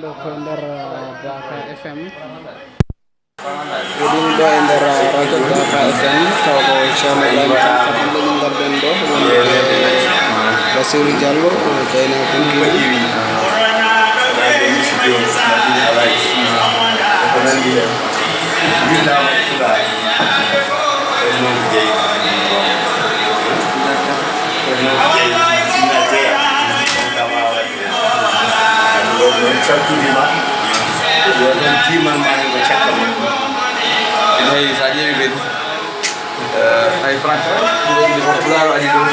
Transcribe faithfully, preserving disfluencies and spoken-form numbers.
Ɗo ko nder, uh, Baka F M. Ko ɗum ɗo e nder, uh, radio Baka F M, taw ko Ceerno Ibrahima Kan, ko ɗum ɗo min ngarɗen ɗo, woni Basiru Diallo, uh, Gaynaaɓe Kuntiiɗi. Eyi, so a ƴeewi kadi, eh, hay Franck, ko Pulaar waɗi ɗum.